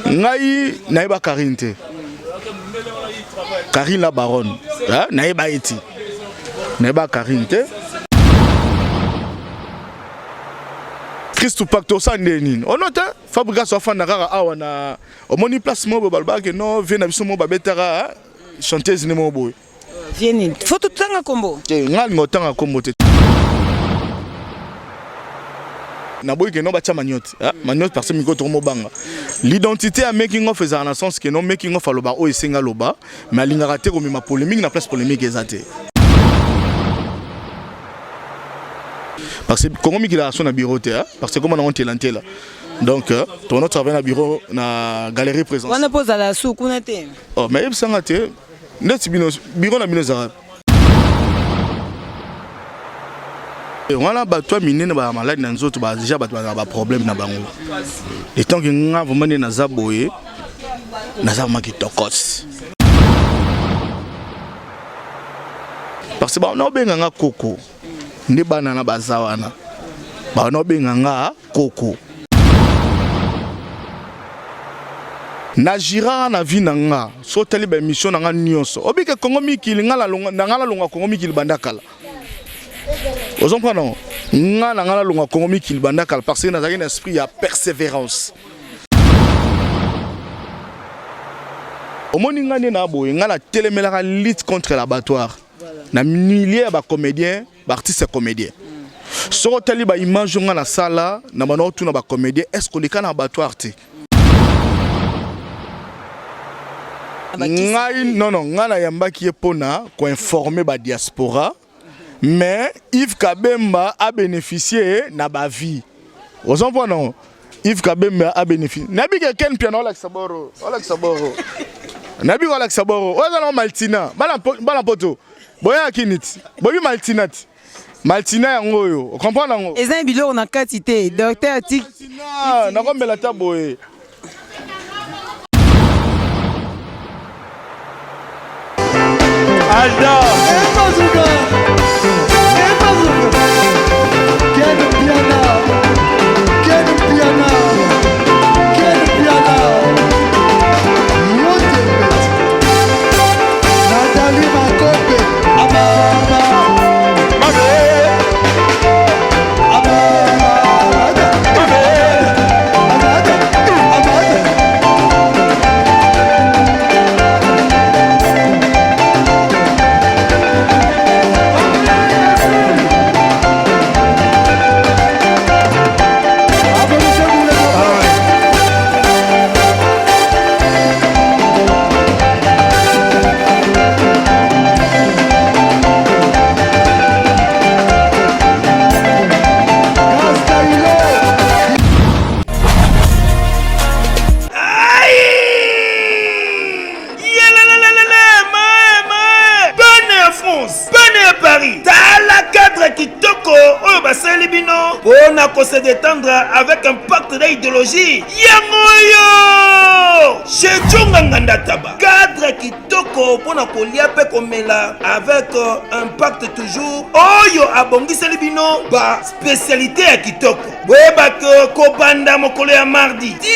Ngai nayeba Karine te. Karine la baronne. Nayeba ye te. Nayeba Karine te. Christ Pacte osala nde nini? Ono te Fabregas afanda kaka awa na omoni place moko boye balobaka ke non vie na biso moko babetaka chanteuse nde moko boye. Vie nini? Faut totanga kombo. Te ngai alinga otanga kombo te. Naboyi ke non batia maniote. Ah, maniote parce que miko tokomobanga. L'identité ya making of ezala na sens ke non making of aloba oyo esenga aloba mais alingaka te komema polémique na place polémique eza te. Parce que Congo mikili aso na bureau te, hein? Parce que comment on ntela ntela. Donc, euh, tono travaille na bureau na galerie présence. Wana po zala su kuna te. Oh, mais yebisanga te ndeti bino bureau na bino ezalaka wana bato ya minene ba maladi na nzoto ba deja bato bazala ba problème na bango. Et tant que nga vraiment nde naza boye naza vraiment kitokos. Parce que ba obenga nga koko nde bana na baza wana ba obenga nga koko. Na giraka na vie na nga so otali ba émission na nga nyonso obike Congo mikili nga nalonga na nga nalonga Congo mikili banda kala. Ozo comprendre non? Nga na nga nalonga Congo mikili banda kala parce que nazalaki na esprit ya persévérance. Omoni nga nde na boye nga natelemelaka lutte contre l'abattoir na milieu ya ba comédien ba artiste comédien. Soki otali ba image nga nasala na bana otuna ba comédien est-ce que oleka na abattoir te? Ngai non non ngai nayambaki ye mpona koinformer ba diaspora mais Yves Kabemba a bénéficié na ba vie. Ozo comprendre non? Yves Kabemba a bénéficié. Nayebi ke Ken Mpiana olakisa boro, olakisa boro. Nayebi olakisa boro. Oyo eza na Maltina, bana bana poto. Boyaki niti. Boyebi Maltina ti. Maltina yango oyo. O comprendre yango? Eza biloko na kati te. Docteur tik. Maltina, nakomela ta boye. Alda. Ken Piana. Ken Piana. Ken Piana. Yote Nathalie Makope. Amama. Mabe. Amama. Mabe. Amada. Amada. Bana ya France, bana ya Paris, tala cadre kitoko oyo basaleli bino mpo na ko se détendre avec impact na idéologie yango oyo chez Djonga Nganda Taba. Cadre kitoko mpo na kolia mpe komela avec impact toujours oyo abongiseli bino ba spécialité ya kitoko. Boyeba ke kobanda mokolo ya mardi ti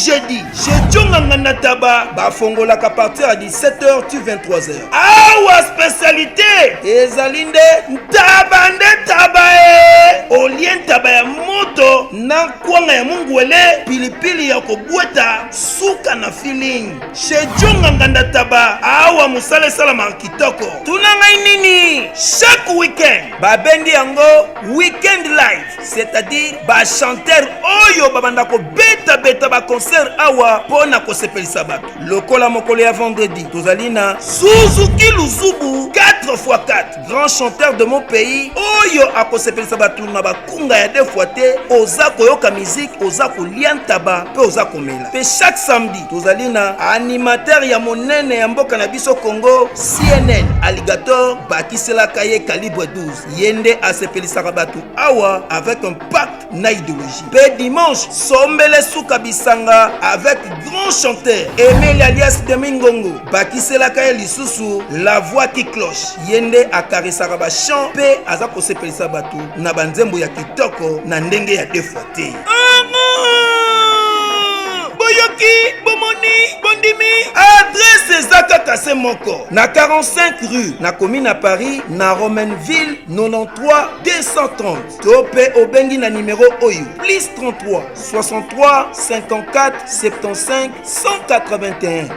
jeudi chez Djonga Nganda Taba bafongolaka partir ya 17h ti 23h. Awa spécialité ezali nde ntaba nde ntaba e olie ntaba ya moto na kwanga ya mungwele pilipili ya kobweta suka na feeling chez Djonga Nganda Taba. Awa mosala esalamaka kitoko. Tuna ngai nini chaque week-end babengi yango week-end live, c'est-à-dire ba chanteur oyo babanda kobeta-beta ba concert awa mpo na kosepelisa bato. Lokola mokolo ya vendredi tozali na Suzuki Luzubu 4x4 grand chanteur de mon pays oyo akosepelisa bato na bakunga ya deux fois te. Oza koyoka musique, oza kolia ntaba mpe oza komela. Mpe chaque samedi tozali na animateur ya monene ya mboka na biso Congo, CNN Alligator, bakiselaka ye calibre 12. Ye nde asepelisaka bato awa avec impact na idéologie. Mpe dimanche sombele suka bisanga avec grand chanteur Emile alias Demi Ngongo, bakiselaka ye lisusu la voix qui cloche. Ye nde akarisaka ba chant mpe aza kosepelisa bato na banzembo ya kitoko na ndenge ya deux fois te. Boyoki. Boyoki, bomoni, bondimi. Adresse eza kaka se moko na 45 rue na commune ya Paris na Romainville 93 230 to mpe obengi na nimero oyo plus 33 63 54 75 181.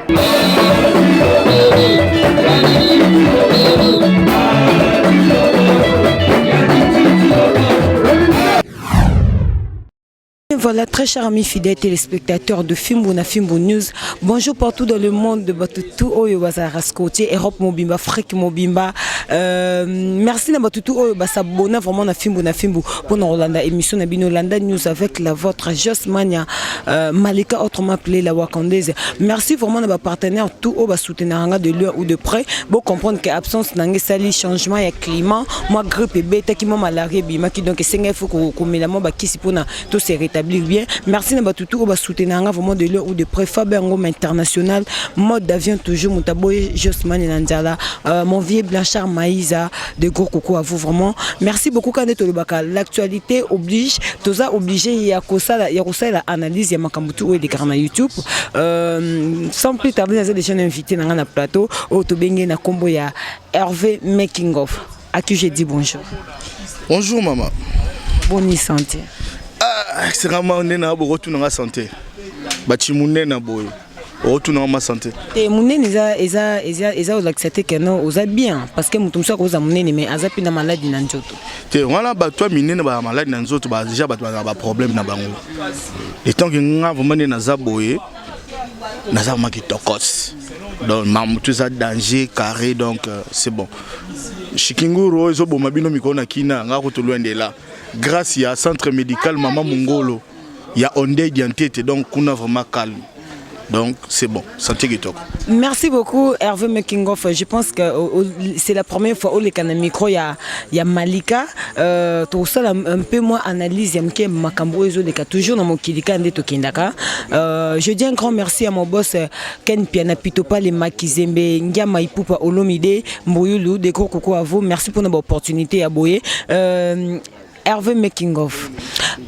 Voilà, très chers amis fidèles téléspectateurs de Fimbu na Fimbu News. Bonjour partout dans le monde de batutu oyo bazala scotché, Europe mobimba, Afrique mobimba. Merci na batutu oyo basabona vraiment na Fimbu na Fimbu pour na Rolanda émission na bino Landa News avec la vôtre Jos Mania Malika, autrement appelée la Wakandaise. Merci vraiment na ba partenaire tout oyo ba soutenir de loin ou de près. Bon comprendre que absence na sali changement ya climat, moi grippe ebetaki, moi malaria ebimaki, donc esenga il faut komela mwa bakisi mpona to se rétablir bien. Merci na batutu oyo basoutenir nga vraiment de loin ou de près. Faber Ngoma International, mode d'avion toujours, Moutaboye Josman et Nzala, mon vieux Blanchard Maïza, de gros coucou à vous vraiment. Merci beaucoup. Kande tolobaka, l'actualité oblige, toza obligé ya kosala ya kosala analyse ya makambo tu oyo elekaka na YouTube. Sans plus tarder, naza déjà invité na nga na plateau oyo tobenge na kombo ya Hervé Making of, à qui j'ai dit bonjour. Bonjour maman. Bonne santé? Ah, c'est vraiment nde na bokotunanga santé, baci munene boye, okotunanga ma santé. Te, monene eza olakisa te keno oza bien, parce que moto mosusu akoza monene mais aza mpe na maladi na nzoto. Te, wana bato ya minene baya maladi na nzoto, déjà bato bazala baproblème na bango. Etant que nga vraiment nde naza boye, naza vraiment kitokos, donc mamutu eza danger carré, donc c'est bon. Shikinguru oyo ezoboma bino mikolo na kina nga kotolwendela grâce ya centre médical Mama Mongolo ya Onde Diantete, donc kuna vraiment calme, donc c'est bon, santé kitoko. Merci beaucoup Hervé Making of. Je pense que c'est la première fois oleka na micro ya Malika. Tosala un peu moins analyse ya moke makambo oyo ezoleka toujours na mokili ka nde tokendaka. Je dis un grand merci à mon boss Ken Piana Pitopa le Makizembe Ngiama Ipupa Olomide Mboyulu, des gros coucou à vous. Merci pour notre opportunité ya boye. Hervé Making of,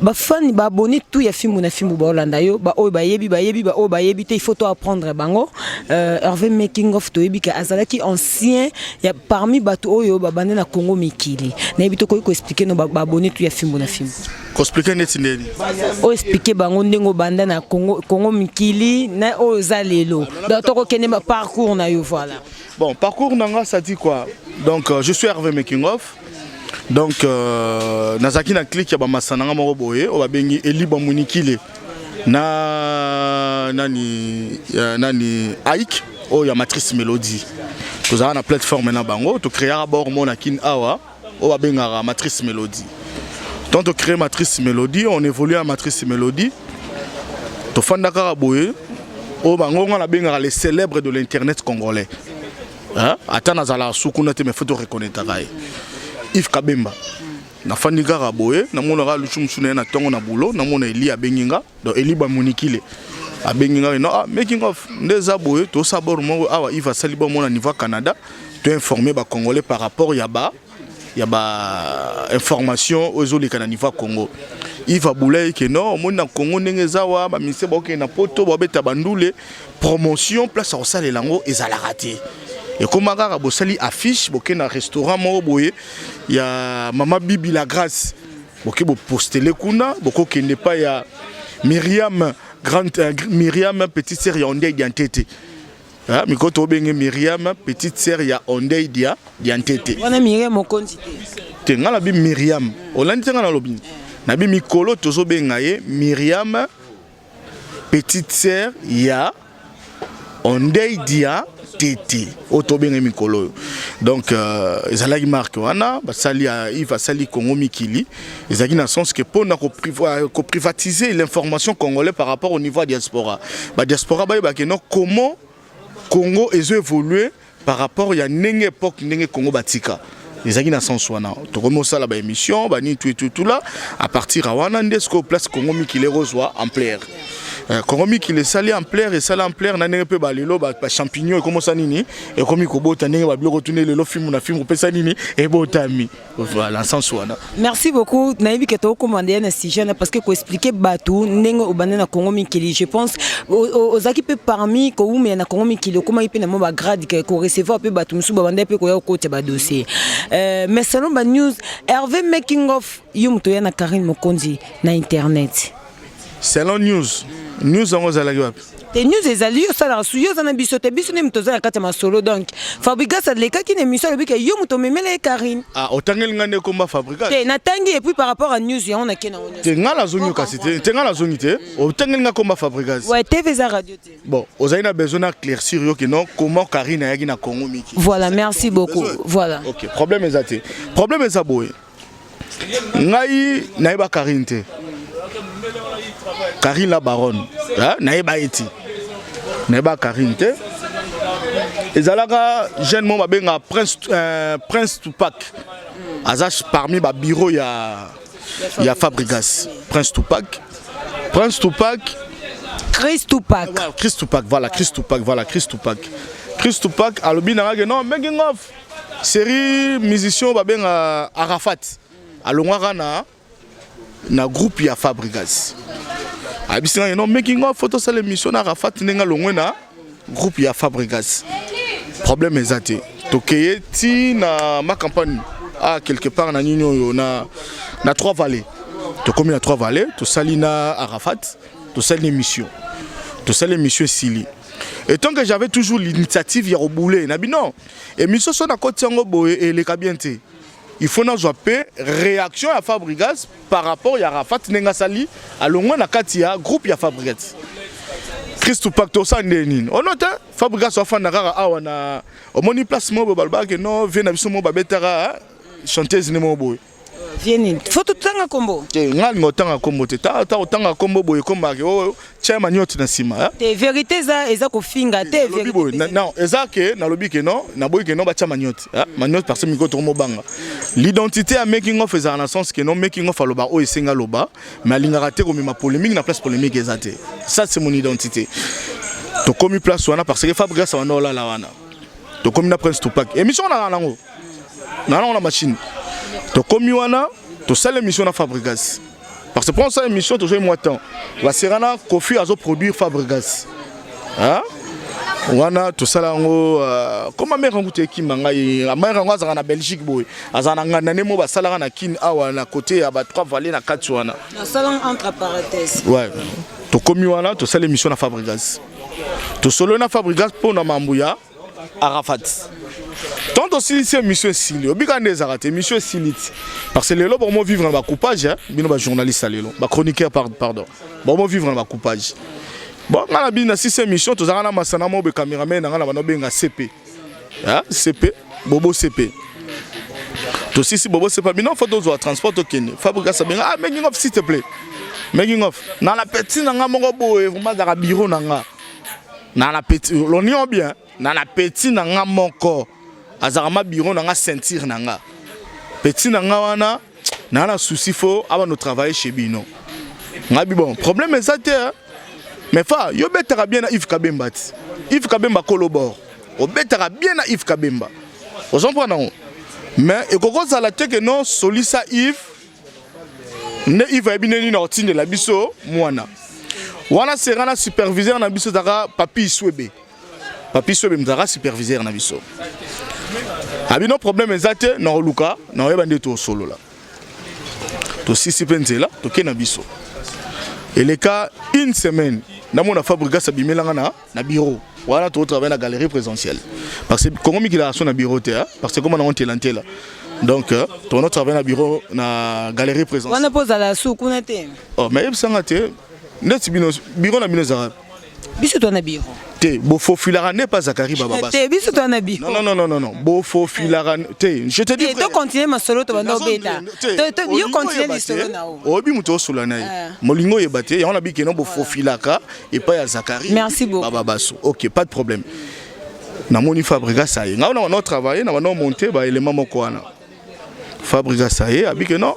bafani, baabonné tout ya Fimbu na Fimbu baolanda yo, baoyo bayebi bayebi, baoyo bayebi te, il faut to apprendre bango. Hervé Making of, toyebi ke azalaki ancien ya parmi bato oyo babande na Congo Mikili. Nayebi tokoki koexpliquer no baabonné tout ya Fimbu na Fimbu. Koexpliquer neti ndeni? Oyo expliquer bango ndenge obanda na Congo Mikili na oyo oza lelo, donc tokokende parcours na yo, voilà. Bon, parcours na nga, ça dit quoi? Donc je suis Hervé Making of. Donc nazalaki na clique ya bamasa na nga moko boye oyo babengi Eli Bamunikile na nani, nani, Aik oyo ya Matrice Mélodie. Tozalaka na plateforme na bango, tocréaka bord mo na Kine awa oyo babengaka Matrice Mélodie. Donc tocrée Matrice Mélodie, on évolue à Matrice Mélodie, tofanda kaka boye. Oyo bango nga nabengaka les célèbres de l'internet congolais. Hein? Ata nazalaka sukuna te, mais faut toreconnaîtraka ye, Yves Kabemba. Nafandi kaka boye, namonaka lusu mosusu na ye na ntongo na bulo, namona Eli abengi nga, donc Eli Bamonikile abengi nga: "No, ah, Making of, nde eza boye, tosala bord moko awa." Yves asali bord moko na niveau ya Canada, toinforme Bacongolais par rapport ya ba information oyo ezoleka na niveau ya Congo. Yves abulai ke non, omoni na Congo ndenge eza wa, baministère bakokende na Poto, babeta bandule, promotion place ya kosalela yango ezalaka te. Ekóma kaka bosali affiche, boke na restaurant moko boye ya Mama Bibi la Grâce, boke bopostele kuna, bokokende epai ya Miriam grande, Miriam petite sœur ya Ondei Diantete. Ah, mikolo tobenge Miriam petite sœur ya Ondei Dia Diantete. Wana Miriam Mokonzi te? Te, ngai nabi Miriam, olandi te? Ngai nalobi nabi mikolo tozobenga ye Miriam petite sœur ya Ondei Dia Tete oyo tobenga mikolo oyo. Donc ezalaki marque wana basali ya Yves, asali Congo Mikili, ezalaki na sens que mpona koprivatiser l'information congolais par rapport au niveau ya diaspora, badiaspora bayebake no comment Congo ezo évoluer par rapport ya ndenge époque ndenge Congo batika. Ezalaki na sens wana tokomi osala baémission banini, tu tu tu là. À partir ya wana nde sikoyo place Congo Mikili ekozwa ampleur. Congo Mikili esali ampleur, esali ampleur na ndenge mpe balelo bachampignon ekomosa nini, ekomi kobota ndenge babiloko tuni lelo filme na filme kopesa nini ebotami. Voilà, sens wana. Merci beaucoup. Nayebi ke tokomanda na sujet na parce que koexpliquer bato ndenge obanda na Congo Mikili, je pense ozalaki mpe parmi kowumela na Congo Mikili, okomaki mpe na mwa bagrade ke korecevoir mpe bato mosusu babanda mpe koya kokotya badossier. Mais selon banews, Hervé Making of, yo moto oya na Karine Mokonzi na internet. Selon news, news yango ezalaki wapi? Te, news ezali yo osalaka su, yo oza na biso te, biso nde moto oza na kati ya masolo. Donc Fabrigas alekaki na émission, alobi ke yo moto omemela ye Karine. Ah, otangeli ngai nde komba Fabrigas? Te, natangi et puis par rapport à news yango nake nango nyonso. Te, ngai nazongi kasi te, te, ngai nazongi te. Otangeli ngai komba Fabrigas? Ouais, TV eza radio te. Bon, ozali na besoin na éclaircir yo ke non, comment Karine ayaki na Congo Miki. Voilà, merci beaucoup, voilà. Ok, problème eza te, problème eza boye: ngai nayeba Karine te, Karine la baronne, nayeba ye te, nayeba Karine te. Ezalaka jeune mo babengaka Prince, Prince Tupac, aza parmi babureau ya Fabrigas. Prince Tupac, Prince Tupac. Chris Tupac. Ouais, Chris Tupac, voilà, Chris Tupac, voilà, Chris Tupac. Chris Tupac alobi nanga ke non, making of série musicien babenga Arafat alongwaka na groupe ya Fabrigas. Ayebisi ngai: non, making of, tosala émission na Arafat ndenge alongwe na groupe ya Fabrigas. Problème eza te, tokeye ti na ma campagne a quelque part na nini oyo na Trois Vallées. Tokomi na Trois Vallées, tosali na Arafat, tosali émission, tosali émission esili. Et tant que j'avais toujours l'initiative ya kobule na bino émission, so nakoti yango boye eleka bien te, il faut nazwa mpe réaction ya Fabrigas par rapport ya Arafat ndenge asali alongwa na kati ya groupe ya Fabrigas. Chris Tupac, tosala nde nini ono te, Fabrigas afanda kaka awa na omoni place moko boye, balobaka ke non, vie na biso moko babetaka chanteuse nde moko boye. Vie nini? Faut totanga kombo. Te, nga alinga otanga kombo te. Ta otanga kombo boye ekombaka oyo tia manioti na nsima. Te, vérité eza kofinga te. Nalobi boye, non, eza ke nalobi ke non, naboyi ke non, batia manioti manioti parce que mikolo tokomobanga l'identité ya making of ezala na sens ke non, making of aloba oyo esenga aloba, mais alingaka te komema polémique na place polémique eza te. Ça, c'est mon identité. Tokomi place wana parce que Fabrigas abanda olala wana. Tokomi na Prince Tupac, émission wana nango na machine. Tokomi wana, tosala émission na Fabrigas parce que pour ça émission tozoi mwa temps basera na Kofi azoproduire Fabrigas wana. Tosala yango koma mare yango te ekima ngai, mare yango azalaka na Belgique boye, azalaka na nganda nde mo basalaka na Kine awa na côté ya ba Trois Vallées na kati wana. Entre parenthèse. Ouais, tokomi wana, tosala émission na Fabrigas, tosolo na Fabrigas mpo na mambo ya Arafat. Tant tosilisi émission esili, obika nde ezalaka te émission esili ti parce que lelo bomo vivre na bacoupage bino bajournaliste ya lelo, bachroniqueur, pardon, bomo vivre na bacoupage. Bon, nga na bino na sisi émission, tozalaka na masana mo boye, cameraman na nga na bando obenga CP, CP Bobo, CP. Tosisi Bobo CP, bino faut tozwa transport tokende. Fabrigas abenga: ah, making of, s'il te plaît, making of na la petit na nga moko boye, vraiment azalaka bureau na nga na la petit loni bien na na petit na nga moko azalaka ma bureau na nga, ceinture na nga, petit na nga wana na souci, faut abano travailler chez bino. Nga bi bon, problème eza te. Mais fa yo betaka bien na Yves Kabemba ti Yves Kabemba kolobor, obetaka bien na Yves Kabemba, ozomprendre nango, mais ekoki kozala te ke non, solisa Yves nde Yves ayebi nde nini akotindela biso mwana wana. Sera na superviseur na biso ezalaka Papi Iswebe, Papi Iswebe ezalaka superviseur na biso. Abino problème eza te, na koluka na koyeba nde tosolola. Tosisi mpe nzela, tokei na biso. Eleka une semaine, namona Fabrigas abimelanga na bureau wana totravaille na galerie présidentielle parce que Kongo Mikili so na bureau te, parce que koma nango ntela ntela, donc tono travaille na bureau na galerie présidentielle. Wana mpo ozala su kuna te. Oh, mais yebisanga te neti bino bureau na bino ezalaka. Biso toa na bureau. Te, bofofilaka nde pa Zakari Bababas. Te, biso toa na bureau. Non, non, non, non, non, bofofilaka te, je te dis. Te, tocontinue masolo to banda obeta, yo continue lisolo na o. Oyebi moto osola na ye, molingo oyeba te yango na bikeno bofofilaka epai ya Zakari. Merci beaucoup. Bababaso. Ok, pas de problème. Namoni Fabrigas aye, ngai na bana travailler na bana monter baélément moko wana. Fabrigas aye, abike non,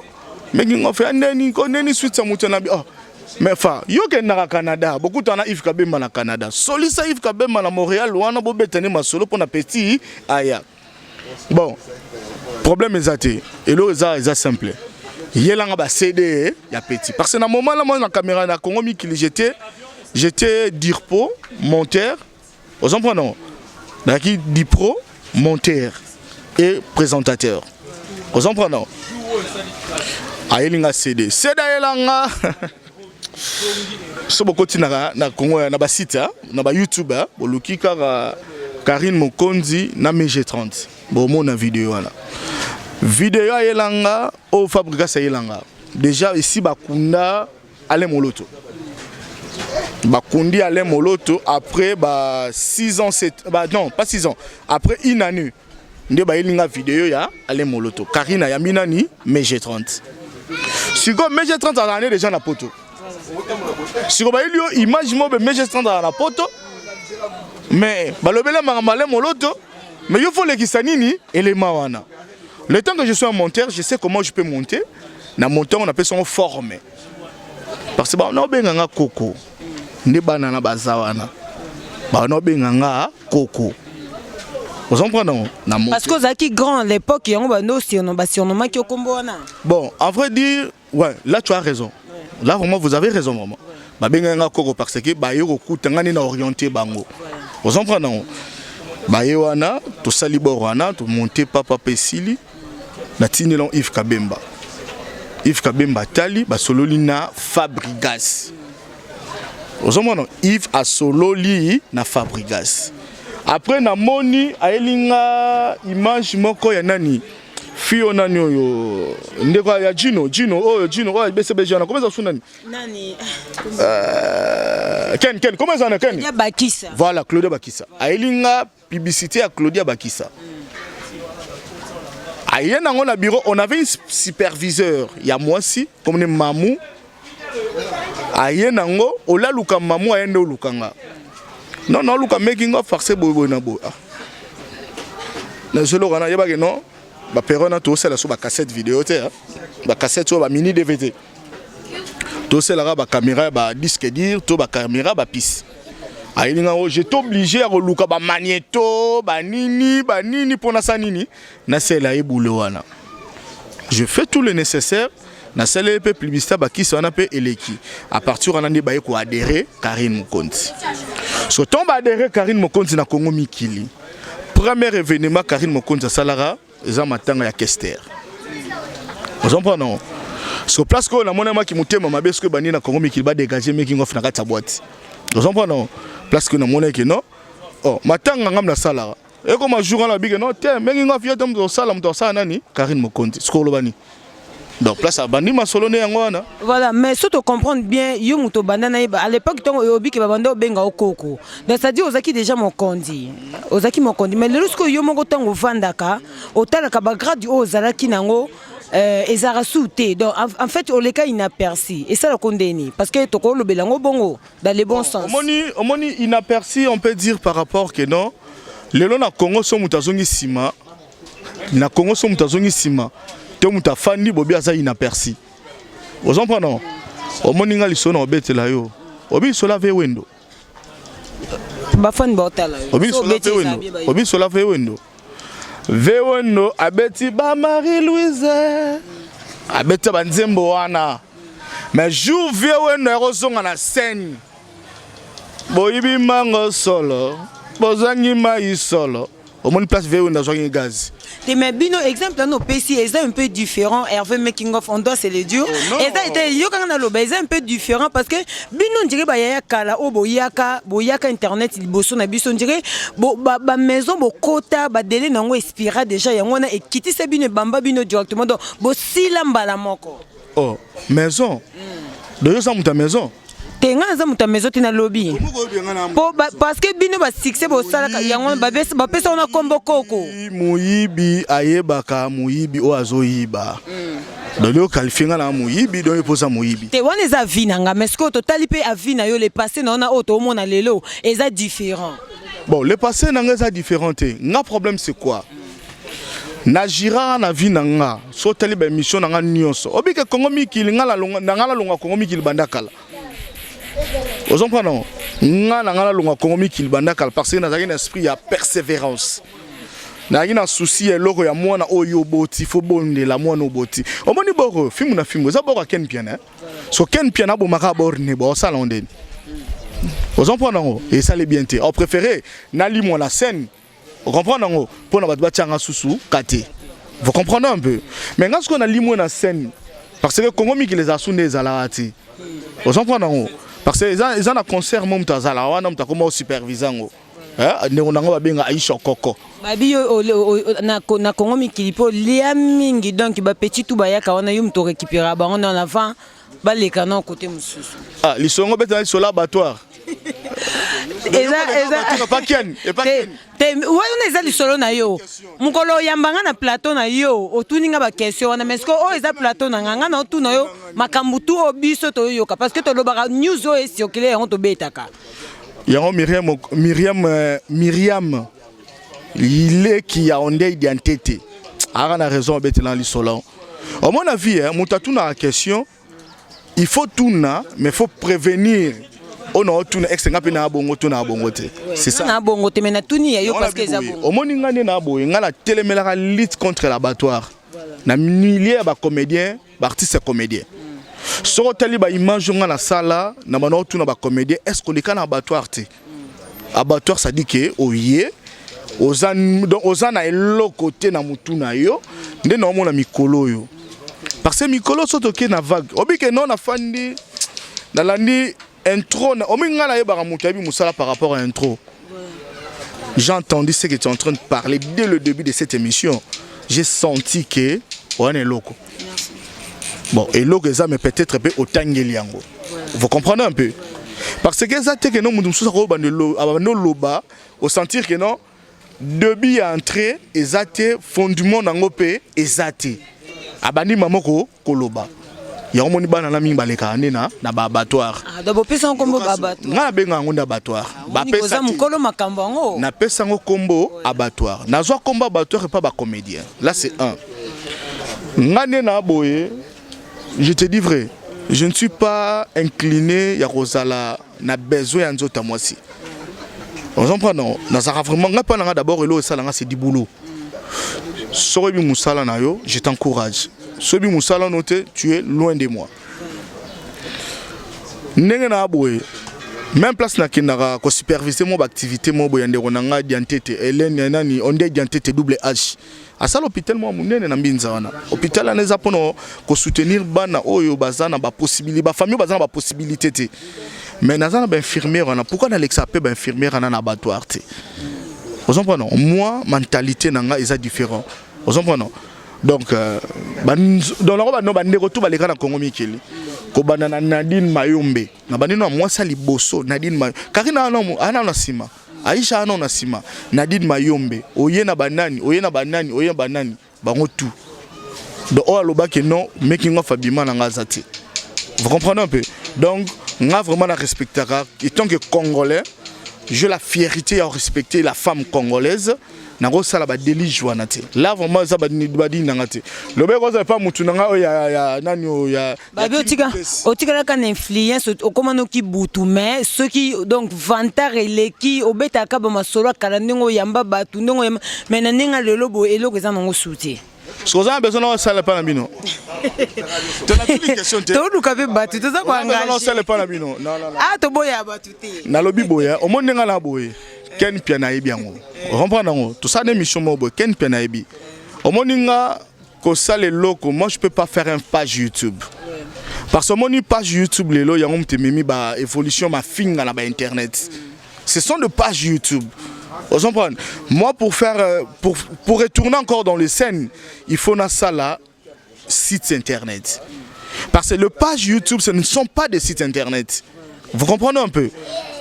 making of ya ndeni ko ndeni suite ya moto na bi oh. Mais fa yo okendaka Canada, bokutana na Yves Kabemba na Canada, solisa Yves Kabemba na Montréal wana, bobetani masolo mpo na petit aya. Bon, problème eza te, eloko eza simple, yelanga ba CD ya petit, parce que na moment là, moi, na caméra na Congo Mikili, j'étais dirpo monteur, ozo comprendre? Non, nazalaki dipro monteur et présentateur, ozo comprendre? Non, ayelinga CD, CD ayelanga. So bokoti na Congo, na basite, na baYouTube, boluki kaka Karine Mokonzi na MG30, bomona video wana. Video ayelanga oyo Fabrigas ayelanga déjà esi bakunda Alain Moloto. Bakundi Alain Moloto après ba 6 ans, 7, ba, non, pas 6 ans, après une année nde bayelinga video ya Alain Moloto. Karine ayambi nani? MG30. Sikoyo MG30 azala ne déjà na poto. Sikoyo bayeli yo image mo be MG30 azala na poto, mais balobela makambo Alain Moloto. Mais yo, faut lekisa nini élément wana. Le temps que je suis un monteur, je sais comment je peux monter. Na monteur, on appelle ça forme, parce que bana obenganga koko nde bana na baza wana, bana obenganga koko, ozo comprendre? Na parce que ozalaki grand à l'époque, yango bando basurnomaki okombo wana. Bon, en vrai dire, ouais, là tu as raison, ouais. Là vraiment, vous avez raison, vraiment, ouais. Babenganga koko parce que baye kokuta nga nde na orienté bango, ozo comprendre? Baye wana, tosali bor wana, tomonte papa mpe esili, natindela Yves Kabemba. Yves Kabemba atali, basololi na Fabrigas, ozomona? Yves asololi na Fabrigas. Après namoni ayeli nga image moko ya nani, fille oyo nani, oyo ndeko ya Jino, Jino oyo, Jino oyo BCBG wana, comment eza su nani? Nani? Ken, comment eza na Ken? Ya Bakisa. Voilà, Claudia Bakisa. Ayeli nga publicité ya Claudia Bakisa, aye nango na bureau. On avait une superviseur ya mwasi comme ne Mamu. Aye nango, olaluka Mamu, aye nde oluka nga, non, naoluka making of farce boye boye na boye. Ah, nazoloka nayebaki non, bapériode wana tosala so bacassette vidéo te, bacassette oyo, bamini DVD. Tosalaka bacaméra ya badisque dur to bacaméra bapuce. Ayeli ngango, j'étais obligé ya koluka bamagnéto, banini banini, mpo nasala nini? Nasala ye boule wana. Je fais tout le nécessaire, nasaleli mpe publicité, bakisi wana mpe eleki. À partir wana nde baye koadhérer Karine Mokonzi. So ntongo baadhérer Karine Mokonzi na Congo Mikili, premier événement Karine Mokonzi asalaka eza matanga ya Kester, ozomprendre? Non, so place oyo namonamaki motema mabe soki ebandi na Congo Mikili, badégage making of na kati ya boîte, ozomprendre? Non, place oyo namonaki non, oh, matanga ngam nasalaka ekoma jour wana babike non te, making of yo te moto osala, moto osala nani? Karine Mokonzi. Soki oloba nini? Donc place abandi masolo nde yango wana. Voilà, mais so tocomprendre bien, yo moto obanda na ye à l'époque, ntongo oyobiki babanda obenga okoko, donc c'est à dire ozalaki déjà mokonzi, ozalaki mokonzi. Mais lelo sikoyo, yo moko ntango ovandaka, otalaka bagrade oyo ozalaki nango, ezalaka su te. Donc en fait oleka inaperçu, esalaka ndeni? Parce que tokolobela yango bongo dans le bon sens. Omoni, inaperçu, on peut dire par rapport que non, lelo na Congo, so moto azongi nsima na Congo, so moto azongi nsima to moto afandi bobi, aza inaperçu, ozomprendre? Non, omoni nga lisolo na obetela yo, obi lisolo ave wendo. Bafani baotala yo. Obi lisolo ave wendo, obi lisolo ave wendo. Ve wendo abeti ba Marie Louise, abeti banzembo wana. Mais jour vie wendo ekozonga na scène, boyibi mango solo, bozangi mai solo, omoni place vie wendo azwaki gaz. Te, mais bino, exemple wana opesi eza un peu différent. Hervé Making of, on doit se le dire. Oh, eza ete yokanga na loba, eza un peu différent parce que bino ndire bayaya kala oyo boyaka internet liboso na biso, ndire bamaison bokota, badélai nango expira déjà. Yango wana ekitisa bino, ebamba bino directement, donc bosila mbala moko. Oh, maison doyo oza moto ya maison. Te, ngai naza moto ya maison te, nalobi po parce que bino basuccès bosalaka yango, bapesa wana kombo koko. Moyibi ayebaka moyibi oyo azoyiba. Donc yo qualifie nga na moyibi, donc yo mpoza moyibi. Te, wana eza avis na nga, mais sikoyo totali mpe avis na yo, le passé na wana oyo toomona lelo eza différent. Bon, le passé na nga eza différent te. Nga problème, c'est quoi? Nagiraka na vie na nga. So otali baémission na nga nyonso, obike Kongo Mikili, nga na nga nalonga Kongo Mikili banda kala. Ozomprendre non? Nga na nga nalongwa Congo mikili banda kala parce que nazalaki na esprit ya persévérance. Nazalaki na souci ya eloko ya mwana oyo oboti, fo bondela mwana oboti. Omoni boro filmu na filmu eza boro ya Ken Mpiana, eh? So Ken Mpiana abomaka borne bo osala ndeni. Ozomprendre yango esali bien te. Opréféré nalimwa na scène. Comprendre yango mpona bato batianga susu kate. Vous comprenez un peu? Mais nga sikoyo nalimwe na scène parce que Congo mikili eza su nde ezalaka te. Ozomprendre yango parce que eza na concert mo moto azalaka wana, moto akoma osupervise yango. Ndeko nango babenga Aisha Koko. Babi yo na Congo mikili mpo lia mingi, donc bapetits tu bayaka wana, yo moto orécupéra bango na avant baleka na kote mosusu. Ah, lisongo betana lisolo abattoir. Eza Epa Ken, epa te Ken. Te, wana eza lisolo na yo. Mokolo oyamba nga na plateau na yo, otuni nga baquestion wana, mais sikoyo oyo eza plateau na nga, nga na otuna yo makambo tu oyo biso toyoyoka, parce que tolobaka news oyo esiokele, yango tobetaka. Yango Miriam, Miriam, Miriam leki ya Ondei Diantete aka na raison abetela lisolo. Omona vie, eh, moto atunaka question, il faut tuna, mais faut prévenir oyo na otuna ex nga mpe na bongo to na bongo te, c'est ça. Na bongo te, mais natuni ya yo parce que eza bongo. Omoni nga nde na boye, nga natelemelaka lutte contre l'abattoir na milieu ya bacomédien, baartiste comédien. Soki otali baimage nga nasala na bana, otuna bacomédien: est ce que oleka na abattoir te? Abattoir, ça dit que oye oza, donc oza na eloko te na mutu na yo. Nde naomona mikolo oyo, parce que mikolo so tokei na vague, obike no nafandi, nalandi intro omi ngai nayebaka moto ayebi mosala par rapport à intro. J'ai entendu ce que tu es en train de parler dès le début de cette émission. J'ai senti que wana eloko, bon, eloko eza, mais peut-être mpe otangeli yango. Vous comprenez un peu? Parce que eza te ke no moto mosusu akobanda oloba, osentir que non, début ya entrée eza te, fondement nango mpe eza te, abandi mama koloba yango. Moni bana na mingi balekaka nde na baabattoir. Ah, donc bopesa yango nkombo abattoir? Ngai nabenga yango nde abattoir. Koza mokolo makambo yango. Napesa yango nkombo abattoir, nazwa nkombo abattoir epa bacomédien. Là c'est un nga nde na boye. Je te dis vrai, je ne suis pas incliné ya kozala na besoin ya nzoto ya mwasi. Ozomprendre non? Nazalaka vraiment, ngai mpa na nga d'abord eloko esalanga, c'est du boulot. Soki oyebi mosala na yo, je t'encourage. Soki oyebi mosala no te, tu es loin de moi. Ndenge na boye, même place nakendaka kosupervise mo baactivité mo boye ya ndeko na ngai Diantete Helene nani Onde Diantete double H, asala hôpital mwa monene na Mbinza wana. Hôpital wana eza mpona kosoutenir bana oyo baza na bapossibilité, bafamille oyo baza na bapossibilité te. Mais naza na bainfirmière wana, pourquoi nalekisa mpe bainfirmière wana na abattoir te? Ozomprendre? Moi, mentalité na ngai eza différent. Ozomprendre? Donc donc nango bano bandeko tu baleka na Congo mikili, kobanda na Nadine Mayombe, na bandino ya mwasi ya liboso Nadine Mayombe, Karina ana na nsima, Aisha ana na nsima, Nadine Mayombe, oye na banani, oye na banani, oye na banani, bango tout. Donc oyo alobaki non, making of abima na nga aza te. Vous comprenez un peu? Donc nga vraiment na respectaka, en tant que Congolais, j'ai la fierté à respecter la femme congolaise. Nakosala badélige wana te. Là vraiment eza badini nanga te. Lobe kozala pa mutu nanga oyo ya nani oyo ya Babi otika, otikalaka na influence, okóma noki butu, mais soki donc vantard eleki, obetaka bamasolo akala, ndenge oyamba bato, ndenge oyamba, mais na ndenge lelo boye eloko eza nango su te. Soki oza na besoin na osala epa na bino, tonatuni question te. Toluka mpe bato, toza na osala epa na bino. Non, non, non. Ah, toboya bato te. Nalobi boye, omoni ndenge na boye, Ken Mpia nayebi yango, comprendre yango. Tosala émission moko boye, Ken Mpia nayebi. Omoni nga kosala eloko, moi je peux pas faire un page YouTube, parce que omoni page YouTube lelo, yango moto ememi ba évolution mafinga na bainternet, ce sont de pages YouTube. Vous comprenez? Moi, pour faire, pour retourner encore dans les scènes, il faut nasala site internet. Parce que le page YouTube, ce ne sont pas des sites internet. Vous comprenez un peu?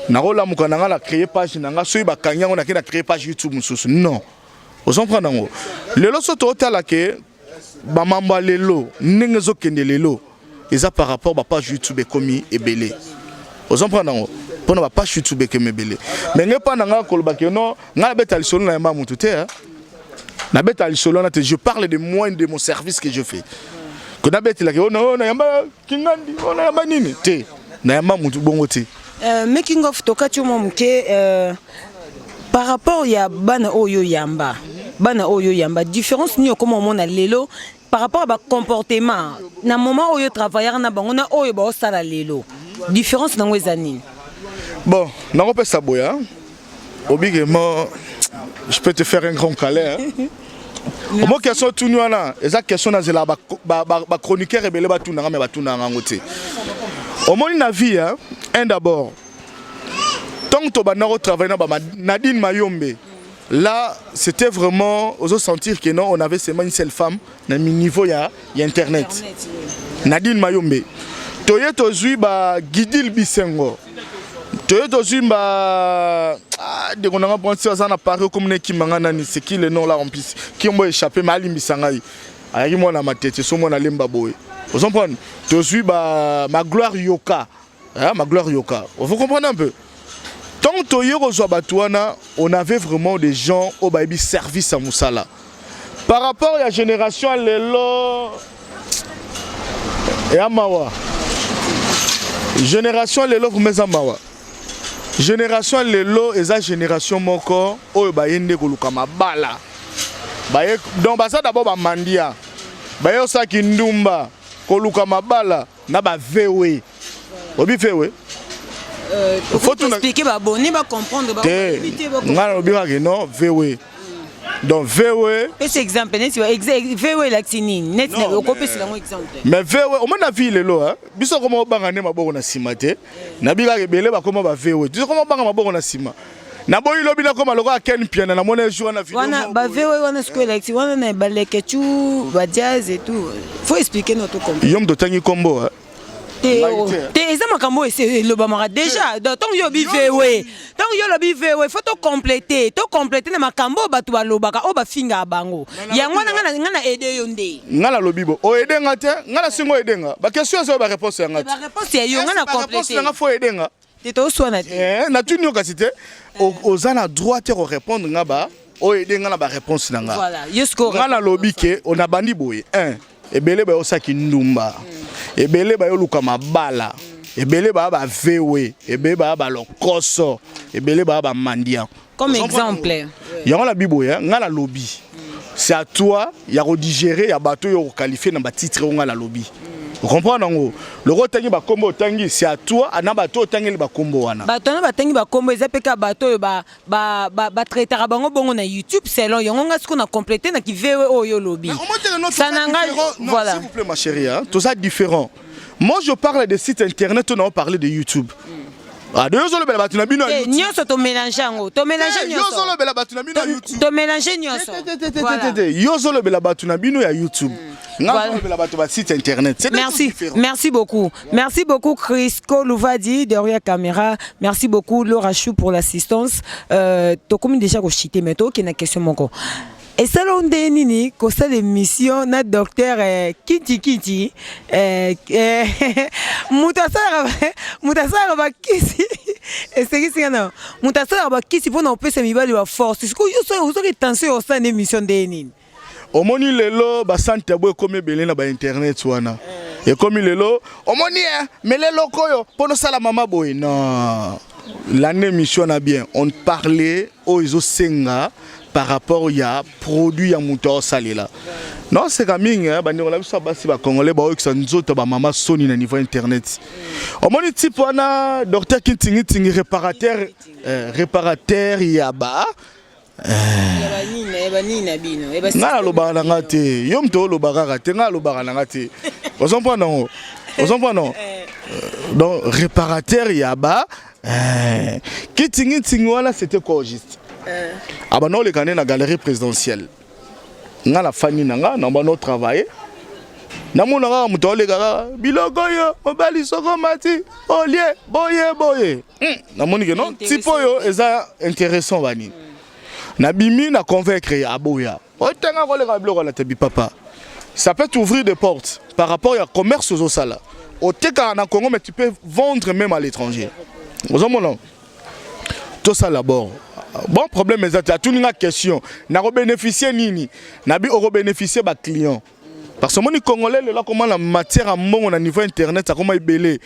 Nakolamuka nanga na créer page nanga, soki bakangi yango, nake na créer page YouTube mosusu. Non. Vous comprenez yango? Lelo so totala ke bamambo ya lelo, ndenge ezokende lelo, eza par rapport bapage YouTube ekomi ebele. Ozomprendre yango? Mpona bapage YouTube ekomi ebele, mais nge mpa na nga koloba ke non, ngai nabeta lisolo na yamba motu te, hein. Nabeta lisolo wana te. Je parle de moi, de mon service que je fais, que nabetelaki oyo nayamba kingandi, oyo nayamba nini te. Nayamba mutu bongo te. Making of, tokati yo mwa moke par rapport ya bana oyo yamba, bana oyo yamba, différence nini okoma omona lelo par rapport à bacomportement na moment oyo travailleur na bango na oyo baosala lelo? Différence nango eza nini? Bon, nakopesa boya obikemo, je peux te faire un grand câlin, hein? Omo question tuni wana eza question nazela bachroniqueur ebele batunanga, me batunanga yango te. Omoni na vie, hein? Un, d'abord, ntango tobanda kotravaille na ba Nadine Mayombe, là c'était vraiment ozo sentir que non, on avait seulement une seule femme na niveau ya internet, Nadine Mayombe. Toye tozwi ba Gidil Bisengo, toye tozwi ba, ah, ndeko nanga mponsi aza na Paris, okomi na ekimanga nani, c'est qui le nom là en plus kimbo échappé, mais alimbisa ngai, ayaki mwana Matete, so mwana Lemba boye, ozomprendre. Tozwi ba Magloire Yoka, hein, Magloire Yoka, vous comprenez un peu. Tant toye kozwa bato wana, on avait vraiment des gens oyo bayebi service ya mosala. Par rapport ya génération ya lelo, eya mawa. Génération ya lelo vraiment eza mawa. Génération ya lelo eza génération moko oyo baye nde koluka mabala, baye donc baza d'abord bamandia, baye osalaki ndumba, koluka mabala na bavewe obi vewe. Faut expliquer baboni bacomprendre. Te, ngai nalobi kaka non, vewe, donc vewe. Pesa exemple neti vewe elakisi nini, neti okopesela yango exemple. Mais vewe, omoni na vie lelo, biso koma obanga nde maboko na nsima te. Nabi kaka ebele bakoma bavewe, biso koma obanga maboko na nsima. Naboyi lobi nakoma lokola Ken Piana, namoni jour na video. Wana bavewe wana sikoyo elakisi wana na baleke tu bajazz et tout, faut expliquer notre comprendre. Yo moto otangi kombo. Te, te, eza makambo oyo elobamaka déjà. Ntango yo olobi vewe, ntango yo olobi vewe, faut tocompléter, tocompléter na makambo oyo bato balobaka, oyo bafingaka bango. Yango wana nga na aide yo nde. Nga nalobi bo oede nga te, nga nasingo oede nga. Baquestion eza oyo, baréponse yanga te. Baréponse ya yo, nga na complété nanga, faut oede nga. Te, toswana te. Natuni yo kasi te, oza na droit te korépondre nga ba oyo ede nga na baréponse na nga. Nga nalobi ke onabandi boye: 1, ebele bayosaki ndumba, ebele bayoluka mabala, ebele baya bavewe, ebele baya balokoso, ebele baya bamandia. Comme exemple. Yango na biboye nga nalobi, c'est à toi ya kodigérer ya bato oyo koqualifier na batitre oyo nga nalobi. Ocomprendre yango loko otangi bakombo, otangi, c'est à toi na bato oyo otangeli bakombo wana. Bato wana batangi bakombo, eza mpe kaka bato oyo batraitaka bango bongo na YouTube selon yango. Nga sikoyo na complété na kivewe oyo olobi. Ça n'engage, voilà. S'il vous plaît, ma chérie, hein, tout ça différent. Moi, je parle des sites internet, on a parlé de YouTube. Ah, de yozolobela bato na bino. Nyonso tomélange yango, tomélange. Nyonso ozolobela bato na bino ya YouTube. Tomélange nyonso. Yo ozolobela bato na bino ya YouTube, nga ozolobela bato ba site internet. Merci, merci beaucoup, merci beaucoup Crisco Louvadi derrière caméra, merci beaucoup Laura Chou pour l'assistance. Tokomi déjà kochite, mais tokende na question moko. Esala nde nini kosala émission na docteur Kiti Kiti, moto asalaka bakisi? Esekisi nga na moto asalaka bakisi mpona kopesa mibali ba force. Sikoyo yo soki tension, osala na émission nde nini? Omoni lelo basante bo ekomi ebele na bainternet wana, ekomi lelo. Omoni e mele eloko oyo mpo nosala mama boye. Non, l'année émission na bien, on parlait oyo ezosenga par rapport ya produit ya moto aosalela. Non, seka mingi, bandeko na biso ya basi bacongolais baoyokisa nzoto ya bamama soni na niveau internet. Omoni type wana, docteur Kintingitingi, réparateur, réparateur ya ba Ngai nalobaka na nga te, yo moto oloba kaka te, ngai alobaka na nga te. Ozomprendre yango, ozomprendre. Donc réparateur ya ba kitingitingi wana, c'était quoi au juste? Abanda oleka nde na galerie présidentielle. Nga na fani na nga na banda otravaille, namona kaka moto aoleka kaka biloko oyo mobali soko mati olie boye boye. Namoni ke non, type oyo eza intéressant. Banini nabimi na convaincre ye, aboya otenga koleka biloko wana te. Bipapa, ça peut t'ouvrir des portes par rapport ya commerce ozosala, otekaka na Congo, mais tu peux vendre même à l'étranger. Ozomona, tosala bord bon, problème eza te. Atuni nga question: nakobénéficie nini? Nabi okobénéficie baclient, parce que omoni congolais lelo akoma na matière ya mbongo na niveau internet, akoma ebele.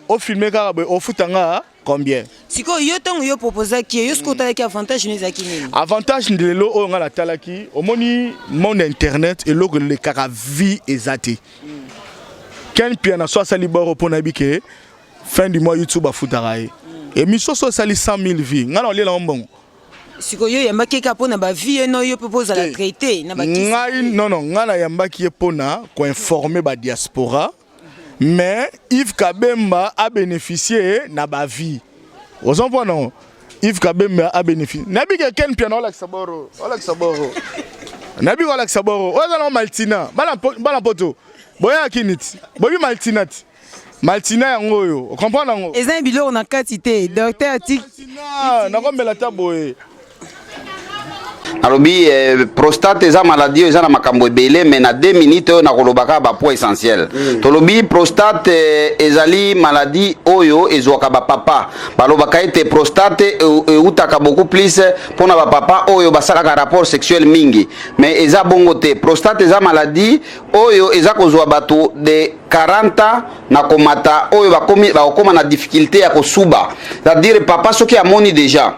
Ofilme kaka boye, ofuta nga combien? Sikoyo yo, ntango yo proposaki ye, yo sikoyo otalaki avantage no ezalaki nini? Avantage lelo oyo nga natalaki, omoni, monde internet, eloko elekaka vie eza te. Ken Piana so asali boro mpo nayebi ke fin du mois YouTube afutaka ye. Émission so esali 100 000 vues, nga na oliela mbongo. Sikoyo yo oyambaki kaka mpo na bavues ye no yo mpe mpo ozala traité na bakisi? Ngai non, ngai nayambaki ye mpona koinformer badiaspora, mais Yves Kabemba a bénéficié na bavues. Ozomona non, Yves Kabemba a bénéficié. Nayebi ke Ken Piana olakisa boro, olakisa boro, nayebi kolakisa boro oyo eza nango Maltina. Bana poto boyaki niti boyebi Maltina ti Maltina yango oyo, ocomprendre yango. Eza biloko na kati te, docteur ti. Maltina nakombela ta boye. Nalobi prostate eza maladie oyo eza na makambo ebele, mais na 2 minutes oyo nakoloba kaka bapoint essentiel. Tolobi prostate ezali maladie oyo ezwaka bapapa. Balobaka ete prostate eutaka beaucoup plus mpona bapapa oyo basalaka rapport sexuel mingi, mais eza bongo te. Prostate eza maladie oyo eza kozwa bato de 40 ans na komata, oyo bakokoma na difficulté ya kosuba. C'est-à-dire papa soki amoni déjà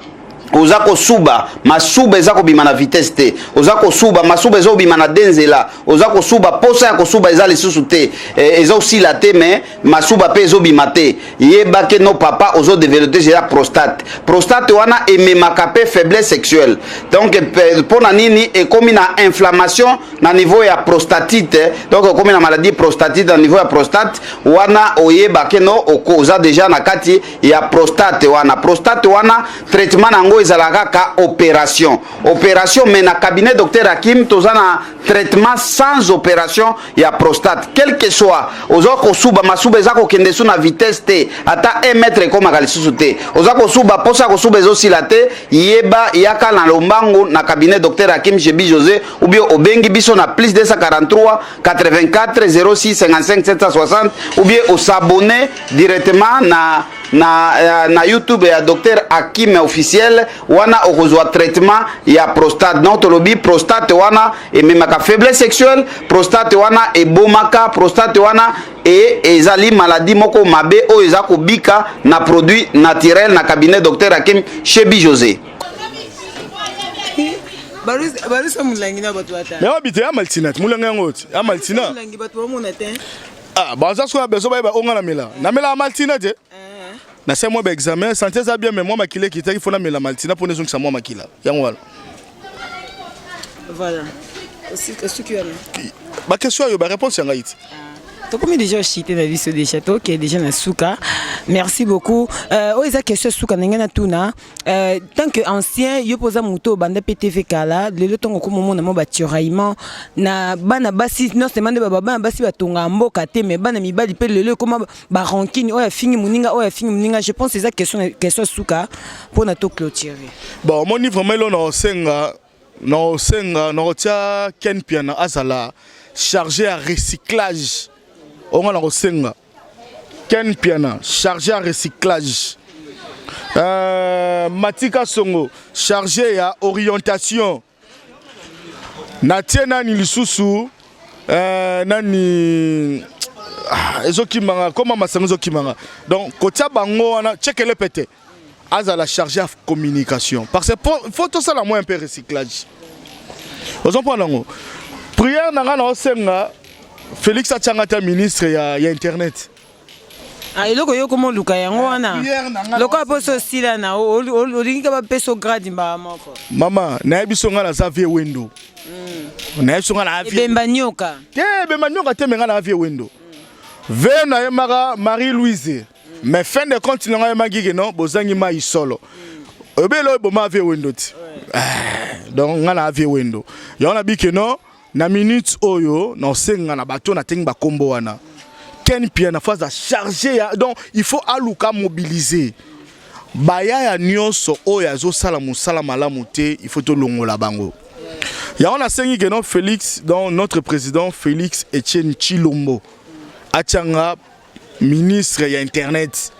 oza kosuba, masuba eza kobima na vitesse te, oza kosuba, masuba eza kobima na de nzela, oza kosuba, posa ya kosuba eza lisusu te, eza osila te, mais masuba mpe ezobima te, yeba ke no papa ozodévelopper déjà prostate. Prostate wana ememaka mpe faiblesse sexuelle. Donc mpo na nini? Ekomi na inflammation na niveau ya prostatite. Donc okomi na maladie prostatite na niveau ya prostate wana, oyeba ke no oza déjà na kati ya prostate wana. Prostate wana, traitement na yango ezalaka kaka opération, opération. Mais na cabinet docteur Hakim, toza na traitement sans opération ya prostate. Quel que soit oza kosuba, masuba eza kokende su na vitesse te, ata 1 mètre ekomaka lisusu te, oza kosuba, posa ya kosuba ezosila te, yeba, yaka na lombangu na cabinet docteur Hakim Shebi José, ou bien obengi biso na plus 243 84 06 55 760, ou bien os'abonner directement na YouTube ya docteur Hakim officiel. Wana okozwa traitement ya prostate. Donc tolobi prostate wana ememaka faiblesse sexuelle, prostate wana ebomaka, prostate wana ezali maladie moko mabe oyo eza kobika na produit naturel na cabinet docteur Hakim Shebi José. Balusa molangi na bato bata. Mais wabi te ya Maltina ti molangi yango ti ya Maltina. Molangi bato bamona te. Ah, baza soki na besoin bayeba onga namela, namelaka Maltina te. Nasali mwa baexamen, santé eza bien, mais mwa makila ekitaki, fo namela Maltina mpo nezongisa mwa makila yango wana. Voilà, soki wana. Baquestion oyo, baréponse ya ngai ti. Tokomi déjà ochite na biso, déjà toke déjà na suka. Merci beaucoup. Oyo eza question suka na ngai natuna. Tant que ancien, yo mpo oza moto obanda mpe TV kala, lelo ntongo okomomona mwa batiraillement na bana basi, non seulement nde bana basi batongaka mboka te, mais bana mibali mpe lelo ekoma barancune, oyo afingi moninga, oyo afingi moninga. Je pense eza question suka mpona to clôturer. Bon, omoni, vraiment elo na osenga, na osenga na kotia Ken Piana azala chargé ya recyclage. Onga na kosenga Ken Piana chargé ya recyclage, Matika Songo chargé ya orientation, natie nani lisusu, nani, ezokimanga koma masango ezokimanga. Donc kotia bango wana, tchekele pete azala chargé ya communication, parce que faut tosala mwa un peu recyclage. Ozomprendre yango? Prière na ngai, na osenga Félix atianga ta ministre ya internet. Ah, eloko yo koma oluka yango wana, lokola mposo osila na olingi ka bapesa grade mbala moko. Mama, nayebi so ngai naza vie wendo, nayebi so ngai na ebemba nyoka. Te, ebemba nyoka te, me ngai na vie wendo ve nayembaka Marie Louise, mais fin de compte na ngai yembaki ke non, bozangi mai solo oyebeli oyo eboma vie wendo ti. Donc ngai na vie wendo yango nabi ke non, na minute oyo naosenga na bato natengi bakombo wana, Ken Piana faut aza chargé ya, donc il faut aluka mobiliser bayaya nyonso oyo azosala mosala malamu te, il faut tolongola bango. Yango nasengi ke non, Félix, donc notre président Félix Etienne Tshilombo atianga ministre ya internet.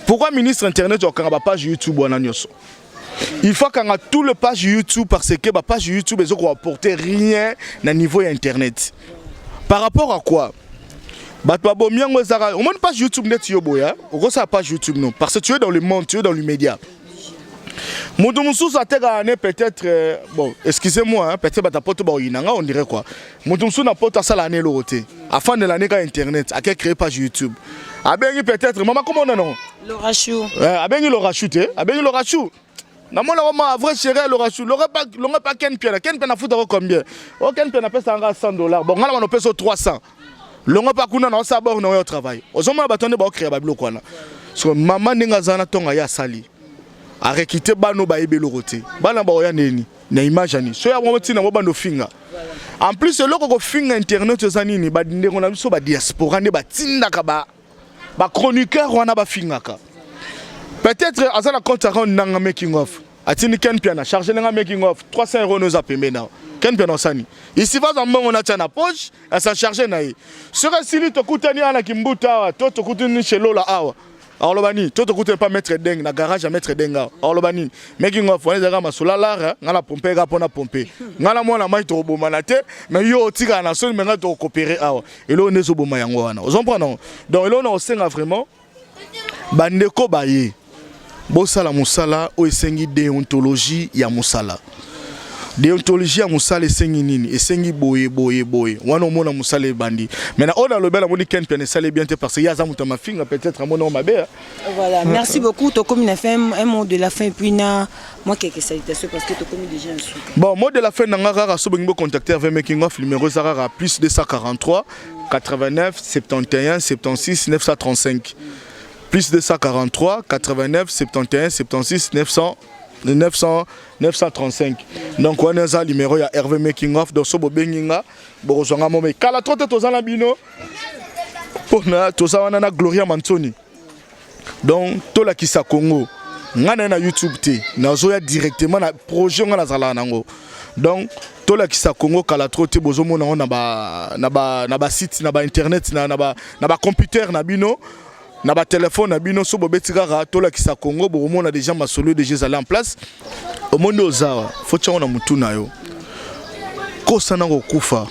Pourquoi ministre internet? Okanga bapage YouTube wana nyonso, il faut kanga tout le page YouTube, parce que bapage YouTube ezokoapporter rien na niveau ya internet. Par rapport à quoi? Bato babomi yango ezaka omoni page YouTube ndeti yo boya okosala page YouTube non parce que tu es dans le monde, tu es dans le média. Moto mosusu atekaka ne peut-être euh, bon excusez-moi hein, peut-être bato ya poto bakoyina nga on dirait quoi. Moto mosusu na poto asala ne eloko te afandela ne ka internet ake créer page YouTube abengi peut-être mama komona non Lorachou. Eh, abengi Lorachou te abengi Lorachou namona ngo ma vrai chéri Lorachou longa pa longa pa Ken Piana Ken Piana afuta ko combien o Ken Piana apesaka nga 100 dollars bon nga na bano opesa o 300 longo pa kuna na osala bor na oyo travail ozomona bato nde baocréa babiloko wana so mama ndenge aza na ntongo aye asali arekite bana oyo bayebi eloko te bana baoya ndeni na image ani so yango ntina ngo banda ofinga en plus eloko kofinga internet eza nini bandeko na biso badiaspora nde batindaka ba bachroniqueur wana bafingaka peut-être aza na compte account nanga making of atindi Ken Piana charge nanga making of 300 euros no eza pembeni awa Ken Piana osani isifa aza mbongo natia na poche asa charge na ye soki esili tokutani awa na kimbuta awa to tokutani chez Lola awa akoloba nini to tokutani pa maître deng na garage ya maître deng awa akoloba nini making of wana ezalaka masolo alara ngai na pompe kaka mpona pompe ngai na mwana mai tokobomana te mais yo otikala na soni me ngai tokokopere awa eloko nde ezoboma yango wana ozomprendre donc eloko na kosenga vraiment bandeko baye bosala mosala oyo esengi déontologie ya mosala. Déontologie ya mosala esengi nini? Esengi boye boye boye wana omona mosala ebandi. Mais na oyo nalobi namoni Ken Piana esali bien te parce que ye aza moto ya mafinga peut-être amoni oyo mabe. Voilà, merci beaucoup. Tokomi na fin, un mot de la fin et puis na moi quelques salutations parce que tokomi déjà un souka. Bon, mot de la fin na nga kaka so bolingi bocontacter Hervé Making of numéro eza kaka plus 243 89 71 76 935, plus 243 89 71 76 900 900 935. Donc wana eza numéro ya Hervé Making of. Donc so bobengi nga bokozwa nga mome kala tro te. Toza na bino mpona toza wana na Gloria Mansoni. Donc tolakisa Congo ngai na ye na YouTube te, nazoya directement na projet ngai nazalaka nango. Donc tolakisa Congo kala tro te. Bozomona yango na basite na bainternet na bacomputer na bino na batelefone na bino. So bobeti kaka tolakisa Congo bokomona déjà masolo déjà ezali en place. Omoni ozawa fo tiango na mutu na yo kosana kokufa.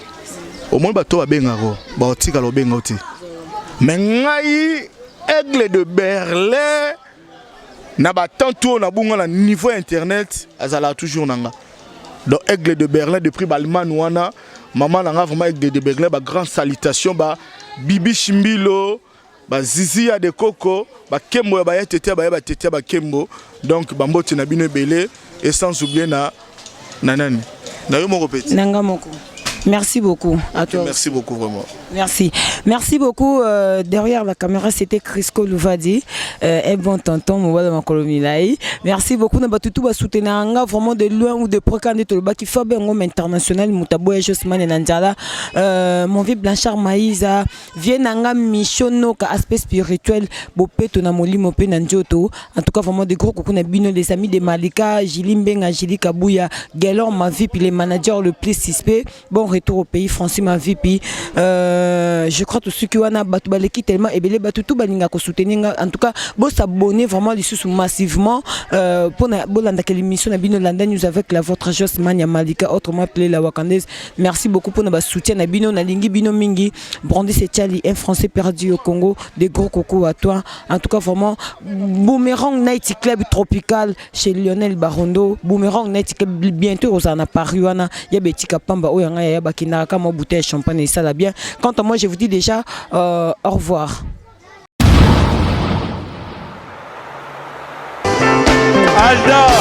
Omoni bato babengako baotikala obenga te me ngai Aigle de Berlin na batantu oyo nabunga na niveau ya internet azalaka toujours na nga. Donc Aigle de Berlin depuis baallemagne wana mama na nga vraiment Aigle de Berlin bagrand salutation ba Bibi Shimbilo bazizi ya de koko bakembo ya baya tete ya baya batete ya bakembo. Donc bambote na bino ebele et sans oublier na nani na yo moko petit. Nanga moko. Merci beaucoup à toi. Merci beaucoup vraiment. Merci. Merci beaucoup. Derrière la caméra, c'était Crisco Louvadi, un bon tonton, Mobala Makolo Milai. Merci beaucoup. Na batutu ba soutenir nga vraiment de loin ou de près quand toloba ki Fabe Ngom international Mutabo Josman Nanjala, mon vieux Blanchard Maïza, vieux nanga Michono ka aspect spirituel, bopeto na molimo pe na njoto. En tout cas vraiment des gros coucou na bino les amis de Malika, Jili Mbenga, Jili Kabouya, Gelor Mavipi, les managers le plus suspect. Bon retour au pays Francis Mavipi. Je crois tout ceux qui wana bato baleki tellement ebele bato tout balinga ko soutenir nga. En tout cas bo s'abonner vraiment lisusu massivement pour na bolanda l'émission na bino Landa News avec la votre Jos Mania Malika, autrement appelé la Wakandaise. Merci beaucoup pour na soutien na bino na lingi bino mingi. Brandis Etchali, un Français perdu au Congo, des gros coucou à toi. En tout cas vraiment Boomerang Night Club Tropical chez Lionel Barondo, Boomerang Night Club bientôt aux na Paris wana ya betika pamba oyo nga ya bakindaka kama bouteille champagne et ça la bien. Quant à moi, je vous dis déjà au revoir. Alda.